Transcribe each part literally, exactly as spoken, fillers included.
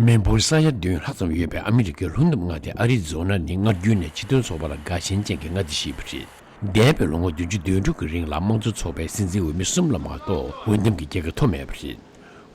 མི་འབོར་ས་ཡ་བདུན་ལྷག་ཙམ་ཡོད་པའི་ཨ་མི་རི་ཀའི་ལྷོ་ནུབ་མངའ་སྡེ་ཨ་རི་ཛོ་ན་ནི་སྔར་རྒྱུན་ནས་སྤྱི་མཐུན་ཚོགས་པ་ལ་དགའ་ཞེན་ཅན་གྱི་མངའ་སྡེ་ཞིག་ཡིན་པ་རེད། འདས་པའི་ལོ་ངོ་བདུན་ཅུ་དོན་དྲུག་གི་རིང་ལ་དམངས་གཙོ་ཚོགས་པའི་སྲིད་འཛིན་འོས་མི་གསུམ་ལ་མ་གཏོགས་འོས་འདེམས་ཀྱི་རྒྱལ་ཁ་ཐོབ་མེད་པ་རེད།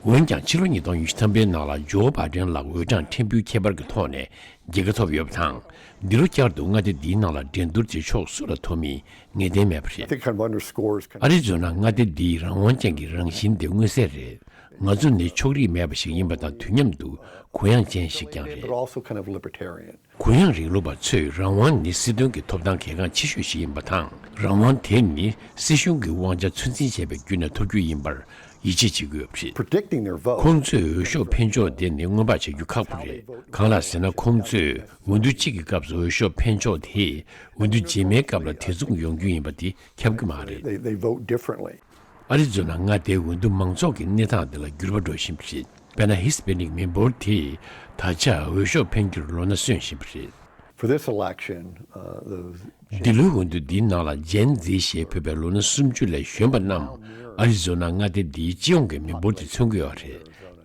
འོན་ཀྱང་ཕྱི་ལོ་ཉིས་སྟོང་ཉི་ཤུ་ཐམ་པའི་ནང་ལ་ཇོ་བྷ་ཌེན་ལ་འོས་གྲངས་ཕྲན་བུའི་ཁྱད་པར་གྱི་ཐོག་ནས་རྒྱལ་ཁ་ཐོབ་ཡོད་པ་དང་། འདི་ལོ་བསྐྱར་དུ་མངའ་སྡེ་འདིའི་ནང་ལ་འགྲན་བསྡུར་བྱེད་ཕྱོགས་སུ་ལ་ཐོབ་མིན་ངེས་གཏན་མེད་པ་རེད། I think kind of underscores kind ཨ་རི་ཛོ་ན་མངའ་སྡེ་འདིའི་རང་དབང་ཅན་གྱི་རང་བཞིན་དེ་མངོན་གསལ་རེད། ང་ཚོ་ནི་ཕྱོགས་རིས་མེད་པ་ཞིག་ཡིན་པ་དང་དུས་མཉམ་དུ་གུ་ཡངས་ཅན་ཞིག་ཀྱང་རེད། But also kind of libertarian. གུ་ཡངས་རིང་ལུགས་པ་ཚོས་རང་དབང་ནི་སྲིད་དོན་གྱི་ཐོབ་ཐང་གལ་འགངས་ཆེ་ཤོས་ཤིག་ཡིན་པ་དང་། རང་དབང་དེ་ནི་སྲིད་གཞུང་གི་དབང་ཆ་ཚོད་འཛིན་བྱས་པའི་བརྒྱུད་ནས་ཐོབ་རྒྱུ་ཡིན་པར་ཡིད་ཆེས་བྱེད་དགོས་པ་རེད། Predicting their vote. ཁོང་ཚོས་འོས་ཤོག་འཕེན་ཕྱོགས་དེ་ནི་སྔོན་དཔག་བྱ་རྒྱུ་ཁག་པོ་རེད། གང་ལགས་ཟེར་ན། ཁོང་ཚོས་འོས་བསྡུ་གཅིག་གི་སྐབས་སུ་འོས་ཤོག་འཕེན་ཕྱོགས་དེས་འོས་བསྡུ་རྗེས་མའི་སྐབས་ལ་དེ་མཚུངས་ཡོང་རྒྱུ་ཡིན་པ་དེ་ཁྱབ་ཀྱི་མ་རེད། They, they vote differently. ཨ་རི་ཛོ་ན་མངའ་སྡེའི་འོས་བསྡུ་མང་ཚོགས་ཀྱི་གནས་སྟངས་དེ་ལ་འགྱུར་བ་འགྲོ་བཞིན་པ་རེད། དཔེར་ན། ཧི་སི་པེ་ནིག་མི་འབོར་དེས་ད་ཆ་འོས་ཤོག་འཕེན་རྒྱུར་ལོ་ན་སོན་བཞིན་པ་རེད། For this election, uh, the འདི་ལོའི་འོས་བསྡུ་འདིའི་ནང་ལ་ཇེན་ཛི་ཞེས་འབོད་པའི་ལོ་ན་སུམ་ཅུ་ལས་གཞོན་པ་རྣམས་ཨ་རི་ཛོ་ན་མངའ་སྡེ་འདིའི་སྤྱི་ཡོངས་ཀྱི་མི་འབོར་དེ་མཚོན་གྱི་ཡོད་རེད།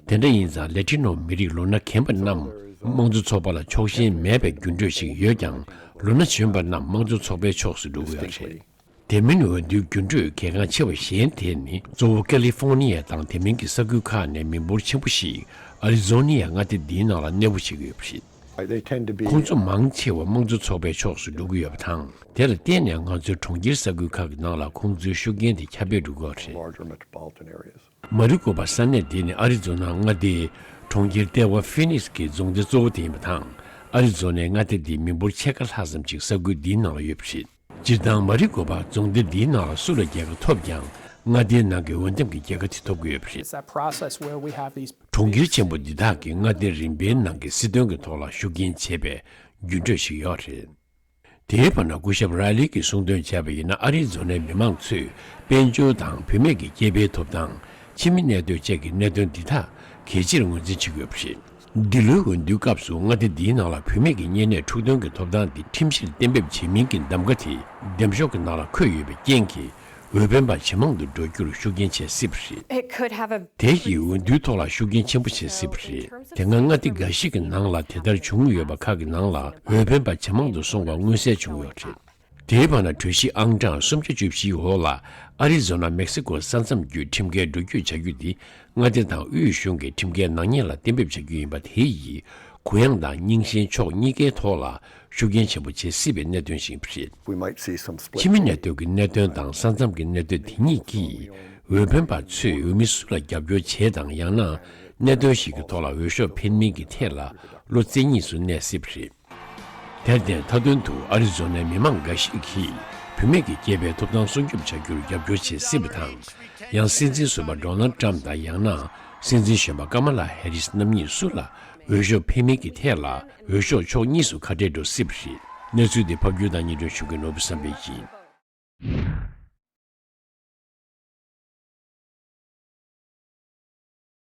དེ་འདྲ་ཡིན་ཙང་། ལེ་ཊི་ནོ་མི་རིགས་ལོ་ན་རྒན་པ་རྣམས་དམངས་གཙོ་ཚོགས་པ་ལ་ཕྱོགས་ཞེན་མེད་པའི་འགྱུར་འགྲོས་ཤིག་ཡོད་ཀྱང་། ལོ་ན་གཞོན་པ་རྣམས་དམངས་གཙོ་ཚོགས་པའི་ཕྱོགས་སུ་འགྲོ་གི་ཡོད་རེད། དེ་མིན་འོས་བསྡུའི་འགྱུར་འགྲོས་གལ་འགངས་ཆེ་བ་གཞན་དེ་ནི། གཙོ་བོ་ཀ་ལི་ཧྥོ་ནི་ཡ་དང་དེ་མིན་གྱི་ས་ཁུལ་ཁག་ནས་མི་འབོར་ཆེན་པོ་ཞིག་ཨ་རི་ཛོ་ནི་ཡ་མངའ་སྡེ་འདིའི་ནང་ལ་གནས་སྤོ་བྱེད་ཀྱི་ཡོད་པ་རེད། They tend to be, ཁོང་ཚོ་མང་ཆེ་བ་དམངས་གཙོ་ཚོགས་པའི་ཕྱོགས་སུ་འགྲོ་གི་ཡོད་པ་དང་། དེ་ལ་བརྟེན་ནས་ང་ཚོའི་གྲོང་ཁྱེར་ས་ཁུལ་ཁག་གི་ནང་ལ་ཁོང་ཚོའི་ཤུགས་རྐྱེན་དེ་ཁྱབ་སྤེལ་འགྲོ་གི་ཡོད་པ་རེད། Larger metropolitan areas. མ་རི་ཀོ་པ་ས་གནས་འདི་ནི་ཨ་རི་ཛོ་ན་མངའ་སྡེའི་གྲོང་ཁྱེར་ལྟེ་བ་ཧྥི་ནིག་སི་གི་རྫོང་སྡེ་གཙོ་བོ་དེ་ཡིན་པ་དང་། ཨ་རི་ཛོ་ནའི་མངའ་སྡེ་འདིའི་མི་འབོར་ཕྱེད་ཀ་ལྷག་ཙམ་ཅིག་ས་ཁུལ་འདིའི་ནང་ལ་ཡོད་པ་རེད། སྤྱིར་བཏང་མ་རི་ཀོ་པ་རྫོང་སྡེ་འདིའི་ནང་ལ་སུ་ལ་རྒྱལ་ཁ་ཐོབ་ཀྱང་། མངའ་སྡེའི་ནང་གི་འོས་འདེམས་ཀྱི་རྒྱལ་ཁ་དེ་ཐོབ་ཀྱི་ཡོད་པ་རེད། It's that process where we have these གྲོང་ཁྱེར་ཆེན་པོ་འདི་དག་གིས་མངའ་སྡེ་རིམ་པའི་ནང་གི་སྲིད་དོན་གྱི་ཐོག་ལ་ཤུགས་རྐྱེན་བྱེད་པའི་འགྱུར་འགྲོས་ཤིག་ཡོད་རེད། དེའི་བར་ན། སྐུ་ཞབས་རལ་ལི་གིས་གསུངས་དོན་བྱས་པ་ཡིན་ན། ཨ་རི་ཛོ་ནའི་མི་མང་ཚོས་དཔལ་འབྱོར་དང་བུད་མེད་ཀྱི་སྐྱེས་འཕེལ་ཐོབ་ཐང་། ཕྱི་མི་གནས་སྡོད་བཅས་ཀྱི་གནད་དོན་འདི་དག་གལ་ཆེར་ངོས་འཛིན་བྱེད་དགོས་པ་རེད། འདི་ལོའི་འོས་བསྡུའི་སྐབས་སུ་མངའ་སྡེ་འདིའི་ནང་ལ་བུད་མེད་ཀྱི་གཉན་ནད་འཁྲུག་གདོང་གི་ཐོབ་ཐང་འདི་ཁྲིམས་གཞིར་གཏན་འབེབས་བྱེད་མིན་གྱི་གདམ་ག་དེ་འདེམས་ཤོག་གི་ནང་ལ་འཁོད་ཡོད་པའི་རྐྱེན་གྱིས། འོས་འཕེན་པ་ཇེ་མང་དུ་འགྲོ་རྒྱུར་ཤུགས་རྐྱེན་བྱེད་སྲིད་པ་རེད། It could have a དེ་ཡིས་འོས་བསྡུའི་ཐོག་ལ་ཤུགས་རྐྱེན་ཆེན་པོ་བྱེད་སྲིད་པ་རེད། དེ་སྔ་མངའ་སྡེ་འགའ་ཞིག་གི་ནང་ལ་དེ་ལྟར་བྱུང་ཡོད་པ་ཁག་གི་ནང་ལ་འོས་འཕེན་པ་ཇེ་མང་དུ་སོང་བ་མངོན་གསལ་བྱུང་ཡོད་རེད། དེའི་བར་ན། གྲོས་གཞི་ཨང་གྲངས་སུམ་བརྒྱ་བཅུ་བཞིའི་འོག་ལ་ཨ་རི་ཛོ་ན་མེག་སི་ཀོ་ས་མཚམས་བརྒྱུད་ཁྲིམས་འགལ་འགྲོ་སྐྱོད་བྱ་རྒྱུ་འདི་མངའ་སྡེ་དང་དབུས་གཞུང་གི་ཁྲིམས་འགལ་ནག་ཉེས་ལ་གཏན་འབེབས་བྱ་རྒྱུ་ཡིན་པ་དེ་ཡིས་གུ་ཡངས་དང་རྙིང་ཞེན་ཕྱོགས་གཉིས་ཀའི་ཐོག་ལ་ཤུགས་རྐྱེན་ཆེན་པོ་བྱེད་སྲིད་པའི་གནད་དོན་ཞིག་ཡིན་པ་རེད། We might see some split. ཕྱི་མི་གནས་སྡོད་ཀྱི་གནད་དོན་དང་ས་མཚམས་ཀྱི་གནད་དོན་དེ་གཉིས་ཀྱིས་འོས་འཕེན་པ་ཚོས་འོས་མི་སུ་ལ་རྒྱབ་སྐྱོར་བྱེད་དང་། ཡང་ན་གནད་དོན་ཞིག་གི་ཐོག་ལ་འོས་ཤོག་འཕེན་མིན་གྱི་ཐད་ལ་བློ་རྩེ་གཉིས་སུ་གནས་སྲིད་པ་རེད། དེར་བརྟེན། མཐའ་དོན་དུ་ཨ་རི་ཛོ་ནའི་མི་མང་འགའ་ཞིག་གིས་བུད་མེད་ཀྱི་སྐྱེས་འཕེལ་ཐོབ་ཐང་སྲུང་སྐྱོབ་བྱ་རྒྱུར་རྒྱབ་སྐྱོར་བྱེད་སྲིད་པ་དང་། ཡང་སྲིད་འཛིན་ཟུར་པ་ཌོ་ནལ་ཏྲམ་དང་། ཡང་ན་སྲིད་འཛིན་གཞོན་པ་ཀ་མ་ལ་ཧེ་རིས་རྣམ་གཉིས་སུ་ལ་འོས་ཤོག་འཕེན་མིན་གྱི་ཐད་ལ་འོས་ཤོག་ཕྱོགས་གཉིས་སུ་ཁ་བྲལ་འགྲོ་སྲིད་པ་རེད། གནས་ཚུལ་འདི་ཕབ་སྒྱུར་དང་སྙན་སྒྲོན་ཞུ་མཁན་ནོར་བུ་བསམ་འཕེལ་ཡིན།